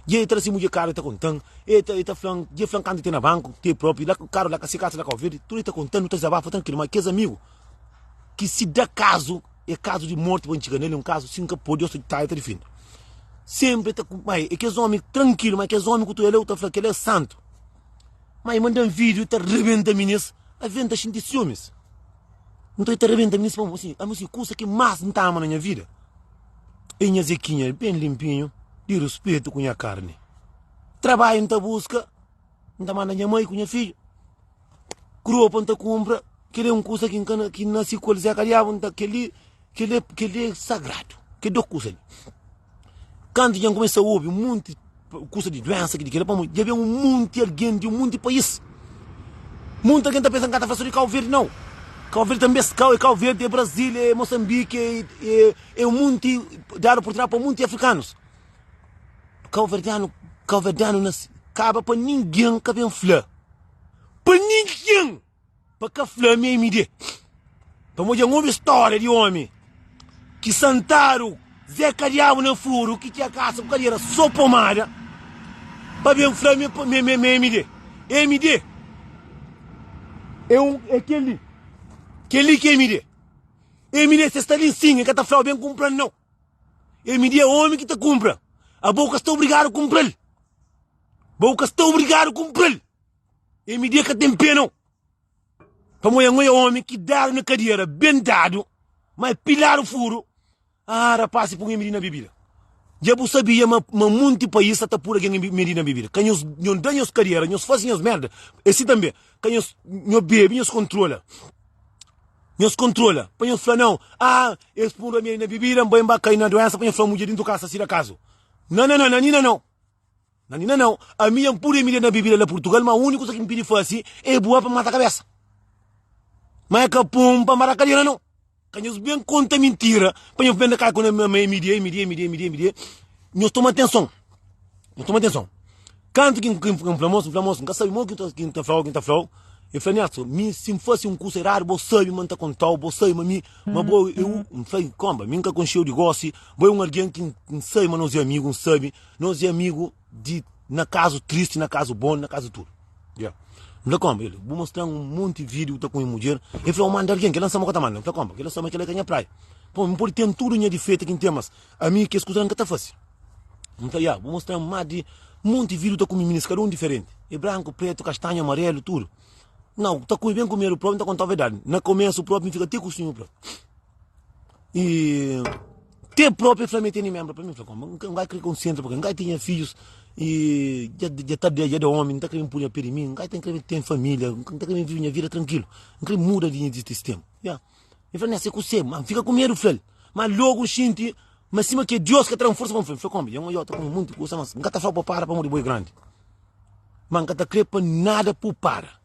Dja e ta da se mudjer karu, el ta konta-m, e ta, e ta fla-m, dja e fla-m kantu e ten na banku, te própi, la karu la ka se kasa la Kau Verdi, tudu e ta konta-m, nu ta dezabafa trankilu. Ma kes amigu ki si da kazu é kazu di morti pa N txiga nel, é un kazu si N ka pode, Deus ta ta difende. Senpri el ta ku, ma é kes omi trankilu, ma kes omi ku tu el eu ta fla kel-la é santu. Ma e manda-m vídiu, ta rebenta minis, aven ta xinti siumis. Nton e ta rebenta minis pamodi si, ami si kusa ki más N ta ama na nha vida é nha Zekinha ben linpinhu, di ruspetu ku nha karni. Trabadju N ta buska. N ta manda nha mai ku nha fidju Kropa N ta kunpra Kel-li é un kusa ki N ka ki N nase ku el Zé ka diabu N ta kel-li kel-li kel-li é sagradu Kel dos kusa li Kantu dja N kumesa obi un monti kusa di duensa ki di kel-la pamodi dja ben un monti algen di un monti país Monti algen ta pensa N ka ta fla so di Kau Verdi nau Kau Verdi tanbe é Kau Verdi é Brazil é Mosanbiki é é é un monti dadu oportunidadi pa un monti afrikanus. Kauverdianu, kauverdianu na kaba pa ningen ka ben fla. Pa ningen pa ka fla mi é MD. Pamodi dja N obi stória di omi ki santadu Zé Kadiabu na furu ki tinha kasa ku kadera so pomada pa ben fla mi mi é MD. MD é un é kel-li. Kel-li ki é MD. MD se sta li sin, el ka ta fla-u ben kunpra-l nau. MD é omi ki ta kunpra. Abo ka sta obrigadu kunpra-l. Bo ka sta obrigadu kunpra-l. MD ka ten pé nau. Pamodi anho é omi ki dadu na kadiera, ben dadu, ma é piladu furu. Ah, rapaz, pun MD na bibida. Dja bu sabia ma, ma munti país sa ta pura gen MD na bibida. Ka nhos, nhos da nhos kadiera, nhos fasi nhos merda. É si tanbe. Ka nhos, nhos bebe, nhos kontrola. Nhos kontrola pa nhos fla nau ah es pun ramedi na bibida n bai n ba kai na duensa pa nhos fla mudjer dintu kasa si da kazu na na na na nina nau na nina nau ami n pun remedi na bibida la Purtugal ma uniku kusa ki n pidi fasi e bua pa mata kabesa ma e ka pun pa mara kadera nau ka nhos ben konta mintira pa nhos ben da kai ku na ma e midi e midi e midi e midi e midi nhos toma atenson nhos toma atenson Kantu ki N fla mos, N fla mos, N ka sabe mo ki N ta fla-u, ki N ta fla-u. El fla, Nelson, mi si N fase un kusa eradu, bo sabe ma N ta konta-u, bo sabe ma mi, ma bo é u. N fla, Konba, mi N ka konxe-u di gósi, bo é un algen ki N sabe ma nos é amigu, N sabe, nos é amigu di na kazu tristi, na kazu bon, na kazu tudu. Ya. N fla, Konba, el, bu mostra-m un monti vídiu bu ta ku un mudjer. El fla, U manda algen, kel-la N sabe ma ka ta manda. N fla, Konba, kel-la sabe ma kel-la é ka nha praia. Pô, N pode ten tudu nha difeitu ki N ten, mas ami kes kusa la N ka ta fase. N fla, ya, bu mostra-m má di monti vídiu ta kume minis, kada un diferenti. É branku, pretu, kastanhu, amarelu, tudu. Nau, ta kume ben kumedu propi, N ta konta-u verdadi. Na komesu propi, N fika te ku siumi propi. I te propi el fla ma el tene menbra pa mi. N fla, koma, N ka kre konsentra purki N ka tinha fidjus i dja dja ta dja da omi, N ta kre N pui nha pe di mi, N ka kre ten familia, N ta kre vive nha vida trankilu, N kre muda di di sistema. Ya. El fla, Nessa, é kuse? Ma N fika ku medu fla-l. Ma logu N xinti ma sima ki é Diós ka tra-m forsa pa N fla-l. N fla, Kónba, dja N odja-u ta kume monti kusa, mas N ka ta fla-u pa para pamodi bo é grandi. Ma N ka ta kre pa nada pa bu para.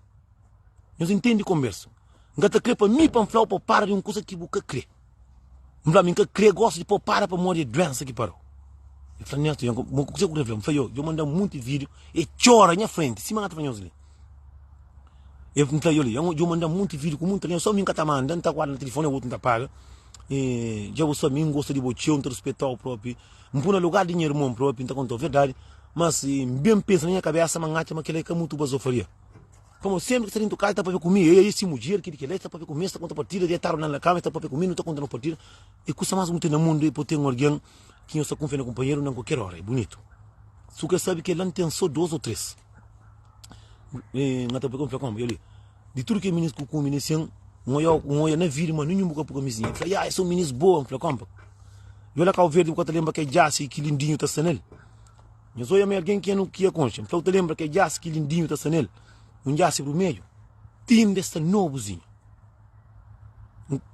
Nhos intende konbersu? N ka ta kre pa mi pa N fla-u pa bu para di un kusa ki bu ka kre. N fla, mi N ka kre gosi di pa bu para pamodi é duénsa ki para-u. El fla, Neto, dja N kuse ku kre fla? N fla, Yo, dja manda-m monti vídiu, e txora nha frenti, sima N ka ta fla nhos li. El fla, Yo li, dja manda-m monti vídiu ku monti algen, só mi N ka ta manda, N ta guarda na tilifoni, otu N ta paga. E dja bu sabe, mi N gosta di bo txeu, N ta ruspeta-u propi, N pui na lugar di nha irmon propi, N ta konta-u verdadi. Mas N ben pensa na nha kabésa ma N atxa ma kel-la é ka mutu bazofaria. Pamodi sénpri ki sta déntu kaza, el ta pâpia ku mi, ei, si mudjer, kel-li, kel-la, el ta pâpia ku mi, es ta konta partida, detadu la na kama, es ta pâpia ku mi, nu ta konta nos partida. É kusa más bunitu na mundu é pa ten un algen ki nhos ta kunfia na kunpanheru na kualker óra. É bunitu. Si bu ka sabe kel-la, N ten sô dôs ô três. N ta pâpia ku el, N fla, Kónba, el di tudu kes minis ku kume nsin, N oiau, N oia na vida ma ninhun bu ka pui kamizinha. El fla, Ya, es son minis boa. N fla, Kónba. Djo la Kau Verdi bu ka ta lenbra ke djasi ki Lindinhu ta sta nel? Nhos oia ma é algen ki nu ki ya konxe. N fla bu ta lenbra ke djasi ki Lindinhu ta sta nel? Un djasi brumedju. Ti inda es sta nobuzinhu.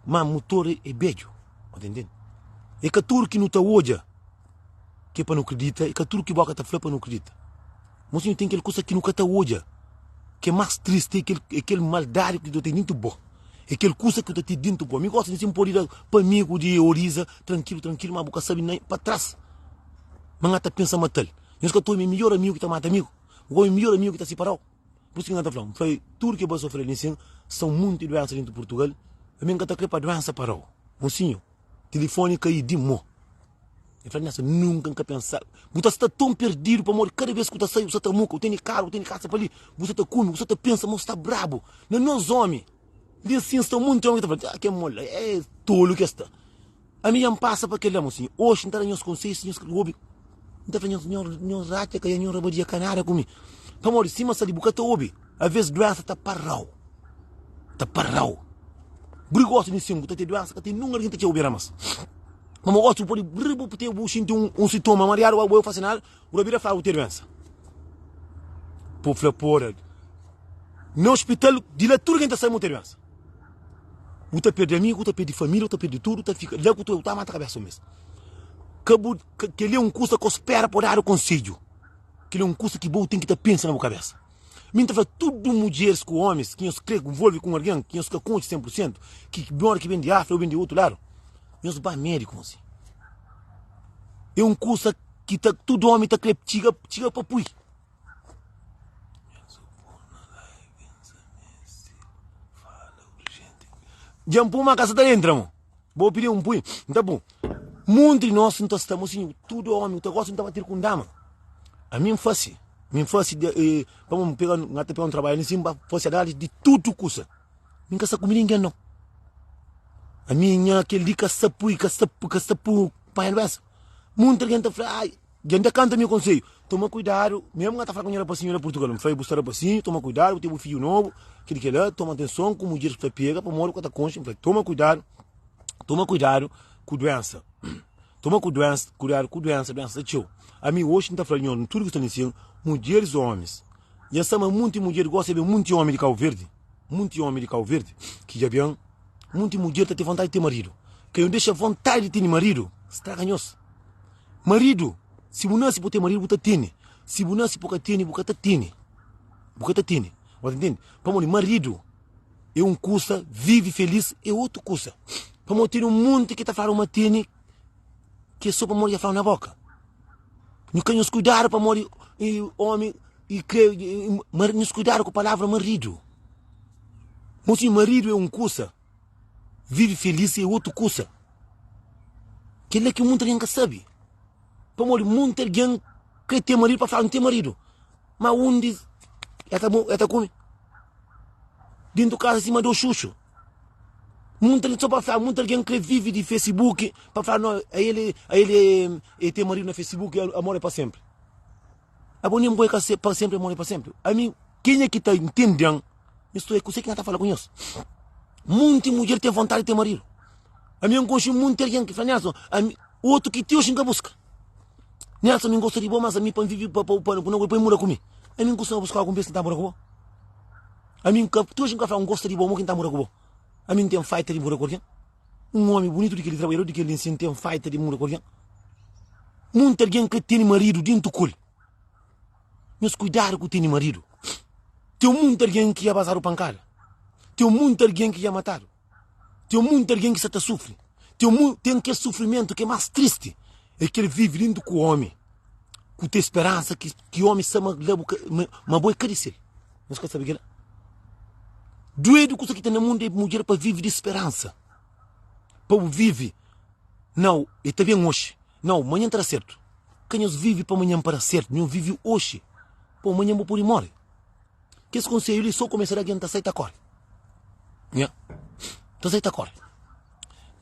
Ma mutor é bedju. Bu ta intende? É ka tudu ki nu ta odja ki é pa nu kridita, é ka tudu ki boka ta fla pa nu kridita. Mosinhu ten kel kusa ki nu ka ta odja, ki é más tristi, é kel, é kel maldadi ki ta ten dintu bo. É kel kusa ki ta ten dintu bo. Mi gosta di sin pode da pa amigu di oriza, trankilu, trankilu, ma bu ka sabe na pa tras. Ma nga ta pensa matal. Nhos ka ta obi midjor amigu ki ta mata amigu. Bu ka obi midjor amigu ki ta siparau. Pur isu ki nga ta fla, N fla tudu ki bo sofre li nsin, sta un munti duensa dintu Purtugal, ami N ka ta kre pa duensa parau. Mosinhu, tilifoni kai di mo. El fla, Nessa, nunka N ka pensa. Bu ta sta ton perdidu pamodi kada bes ku ta sai bu sta ta muka, bu tene karu, bu tene kasa pa li, bu sta ta kume, bu sta ta pensa ma bu sta brabu. Na nos omi, li asin sta munti omi ki ta fla, ah, kel mola é tolu ki es sta. Ami dja N pasa pa kel-la, mosinhu. Oxi N ta da nhos konsedju, si nhos ka obi, N ta fla nhos, nhos ratxa ka ya, nhos rabadia ka nada ku mi. Pamodi sima sta li bu ka ta obi, aves duensa ta para-u, ta para-u. Brigosu di sin, bu ta ten duensa, ka ten nunka algen ta txeu bira mas. Pamodi gosi bu pode bri bu ten bu xinti un, un sintoma mariadu, bu fasi nada, bu ta bira fla bu ten duensa. Bu fla pora. Na hospital, di la tudu algen ta sabe ma bu ten duensa. Bu ta perde amigu, bu ta perde familia, bu ta perde tudu, bu ta fika la ku tu, bu ta mata kabesa bu mes. Ka bu, kel-li é un kusa ka bu spera pa bu dadu konsedju. Kel-li é un kusa ki bo ten ki ta pensa na bu kabesa. Mi N ta fla tudu mudjeris ku omis ki nhos kre nvolve ku un algen ki nhos ka konxe 100 pur sentu, ki ora ki ben di Áfrika ô ben di otu ladu, nhos ba médiku nsi. É un kusa ki ta tudu omi ta kre txiga txiga pa pui. Dja N pui ma ka sa ta entra mo. Bo pidi un pui, N ta pui. Munti di nos N ta sta mosinhu, tudu omi ta gosta N ta batil ku un dama. Ami N fasi, mi N fasi de, eh, pa N pega, N ta pega un trabadju li sin, N ba fasi análisi di tudu kusa. Mi N ka sta ku ninguém nau. Ami nha kel li ka sta pui, ka sta, ka sta pui panha duensa. Munti algen ta fla, ai, dja N ta kanta mi konsedju, toma kuidadu, mesmu N ka ta fla ku nha rapasinhu la Purtugal, N fla bu sta rapasinhu, toma kuidadu, bu ten bu fidju nobu, kel kela, toma atenson ku mudjeris ku ta pega, pamodi bu ka ta konxe, N fla, toma kuidadu, toma kuidadu ku duensa. Toma ku duensa, kuidadu ku duensa, duensa sta txeu. Ami oxi N ta fla nho, tudu ki sta li nsin, mudjeris o omis, dja sta ma munti mudjer gosta di ben munti omi di Kau Verdi, munti omi di Kau Verdi ki dja ben, munti mudjer ta ten vontadi di ten maridu. Ka nho dexa vontadi di tene maridu straga nhos. Maridu, si bu nase pa bu ten maridu bu ta tene, si bu nase pa bu ka tene bu ka ta tene, bu ka ta tene. Bu ta ntende? Pamodi maridu é un kusa, vive felis é otu kusa. Pamodi tene un monti ki ta fladu ma tene ki é so pamodi dja fladu na boka. Nhu ka nhos kuidadu pamodi omi i kre nhos kuidadu ku palavra maridu. Mosinhu maridu é un kusa, vive felis é otu kusa. Kel-la ki munti algen ka sabe. Pamodi munti algen kre ten maridu pa fla N ten maridu. Ma undi el ta el ta kume? Dentu kasa sima do xuxu. Munti algen, so pa fla, munti algen kre vive di Facebook pa fla no ael ael e ten maridu na Facebook amor é pa senpri. Abo nen bo é ka pa senpri amor é pa senpri. Ami kenha ki ta ntenden isto é kuse ki N ta fala ku nhos. Munti mudjer ten vontadi di ten maridu. Ami N konxe munti algen ki fla Nelson, ami otu ki ti oxi N ka buska. Nelson mi N gosta di bo mas ami pa N vive pa pa pa pa muda ku mi. Ami N kustuma buska algun bes ki N ta mora ku bo. Ami N ka ti oxi N ka fla N gosta di bo mo ki N ta mora ku bo. Ami N ten faita di mora ku algen. Un omi bunitu di kel trabadjador di kel li nsin ten faita di mora ku algen. Munti algen ka tene maridu dintu ku el. Nhos kuidadu ku tene maridu. Ten munti algen ki ya bazadu pankada. Ten munti algen ki ya matadu. Ten munti algen ki sta ta sufri. Ten mu ten kel sufrimentu ki é más tristi é kel vive dintu ku omi ku ten speransa ki ki omi sta ma la bu ka ma, ma bo é ka di sel. Nhos ka sabe kila? Duedu kusa ki ten na mundu é mudjer pa vive di speransa. Pa bu vive, nau, e ta ben oxi. Nau, manhan ta da sertu. Ka nhos vive pa manhan pa da sertu, nhos vive oxi. Pa manhan bu pode more. Kes konselhu li so kumesa da algen ta sai ta kore. Nha. Ta sai ta kore.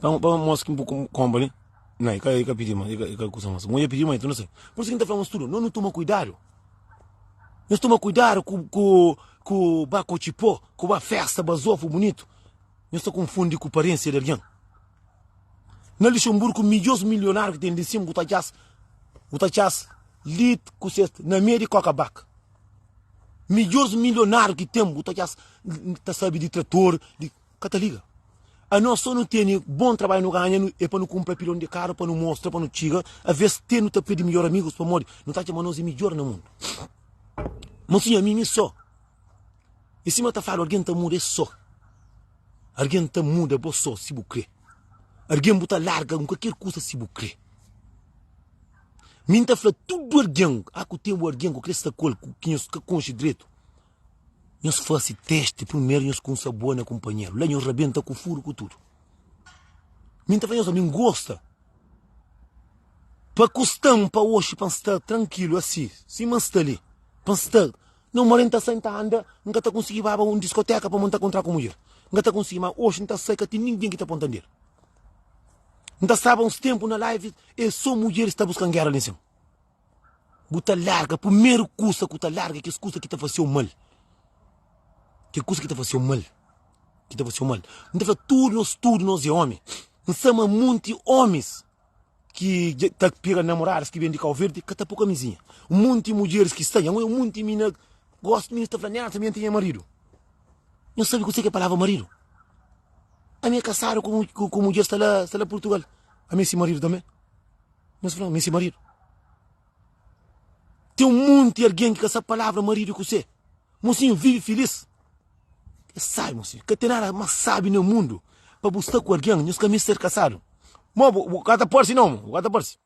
Pa pa mos ki bu komba li. Não, e ka, e ka pidi mas, e ka, e ka kusa mas. Mulher pedi mas, tu não sei. Por isso que a gente tá falando tudo, não, não toma cuidado. Nós toma cuidado com com com ba cochipó, com ba festa, basofo bonito. Nós tá confunde com aparência de alguém. Na Luxemburgo midjos milionário ki ten li sim bu ta txas bu ta txas li ku ses na meio di coca bak midjos milionário ki ten bu ta txas ta sabi di trator di ka ta liga anos so nu tene bom trabalho nu ganha nu é pa nu kumpra pilon di karo pa nu mostra pa nu txiga aves te nu ta perde midjor amigos pamodi nu ta atxa ma nos é midjor na mundo mosinho ami mi so E sima ta fladu algen ta muda é so. Algen ta muda bo so si bu kre. Algen bu ta larga un kalker kusa si bu kre. Mi N ta fla tudu algen, a ku ten bu algen ku kre sta ku el ki nhos ka konxe dretu, nhos fase testi primeru nhos kumsa boa na kunpanheru. La nhos rabenta ku furu ku tudu. Mi N ta fla nhos, mi N gosta pa kusta-m pa oxi pa N sta trankilu asi, sima N sta li, pa N sta Não mora N ta sai N ta anda N ka ta konsigi baba un diskoteka pamodi N ta kontra ku mudjer N ka ta konsigi ma oxi N ta sai ka ten ningen ki ta ponta N dedu N ta staba uns tenpu na live e so mudjeris ta buskan gera li nsin Bu ta larga primeru kusa ku ta larga kes kusa ki ta faseu mal Ke kusa ki ta faseu mal Ki ta faseu mal N ta fla tudu nos tudu nos e omi N sa ma munti omis ki ta pega namoradas ki ben di Kau Verdi ka ta pô kamizinha. Un monti mudjeris ki sta nha, un monti mina gosta, mina ta fla, Nelson, mi N ten nha maridu. Nhos sabe kuzê ki é palavra maridu? Ami é kasadu ku, ku, ku mudjer sta la, sta la Purtugal. Ami é si maridu tanbê. Nhos fla, ami é si maridu. Ten un monti algen ki ka sabe palavra maridu kuzê. Mosinhu vive filis. É sabi, mosinhu. Ka ten nada más sabi na mundu pa bu sta ku algen, nhos ka meste ser kasadu. Mo, bu, bu ka ta parse não, bu ka ta parse.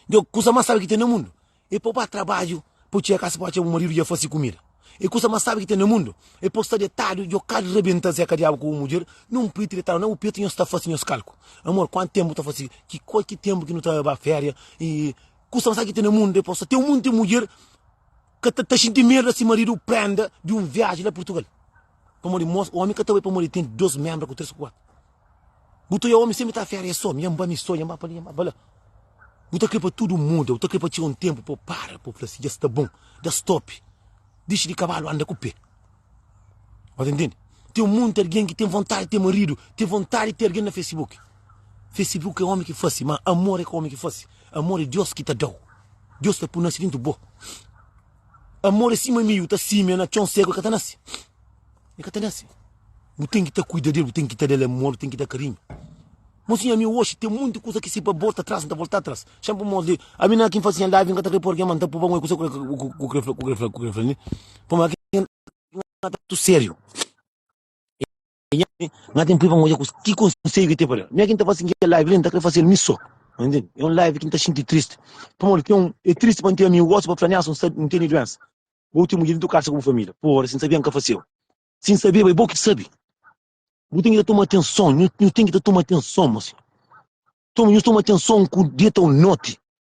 Djo, kusa más sabi ki ten na mundu é pa bu ba trabadju, pa bu txiga kasa pa bu atxa bu maridu dja fase kumida. É kusa más sabi ki ten na mundu é pa bu sta detadu, djo ka rebenta zeka diabu ku bu mudjer, nun priti detadu na bu petu, nhos ta fase nhos kalku. Amor, kuantu tenpu bu ta fase ki, kua ki tenpu ki nu ta ba feria? I kusa más sabi ki ten na mundu é pa bu sta. Ten munti mudjer ka ta ta xinti medu da si maridu prenda di un viaji la Purtugal. Pamodi mos, omi ka ta bai pamodi ten dos membra ku tres ku kuatru. Bu ta oia omi sempri ta feria so, mi ba mi so, nha ba pa li, nha ba pa la. Bu ta kre pa tudu muda, bu ta kre pa txiga un tenpu pa bu para, pa bu fla si dja sta bon, da stop, dixi di kabalu anda ku pe. Ba ta intende? Ten munti algen ki ten vontadi di ten maridu, ten vontadi di ten algen na Facebook. Facebook é omi ki fasi, ma amor é ka omi ki fasi. Amor é Deus ki ta dau. Deus ta pui nase dentu bo. Amor é sima miu ta simia na txon seku, e ka ta nase. E ka ta nase. Bu ten ki ta kuida del, bu ten ki ta dal amor, bu ten ki da karinhu. Mosinhu, ami oxi ten munti kusa ki si pa bota tras, N ta volta tras. Xa-m pa mos li, ami na ki N fasi nha live, N ka ta kre poi algen, ma N ta pui pa un kusa ku kre fla, ku kre fla, ku kre fla li. Pamodi ki N ta sériu. Nha ten pui pa N odja ki konselhu ki ten pa da. Mi ki N ta fasi kel live li, N ta kre fasi el mi so. Ntende? É un live ki N ta xinti tristi. Pamodi ten un, é tristi pa N ten amigu gosi pa fla, Nelson, N sta, N tene duensa. Bo ten mudjer dentu kasa ku bu familia. Pora, si N sabia N ka faseba. Si N sabeba, é bo ki sabe. Bu ten ki ta toma atenson, nhu, nhu ten ki ta toma atenson, mosinhu. Toma, nhu toma atenson ku deta un noti.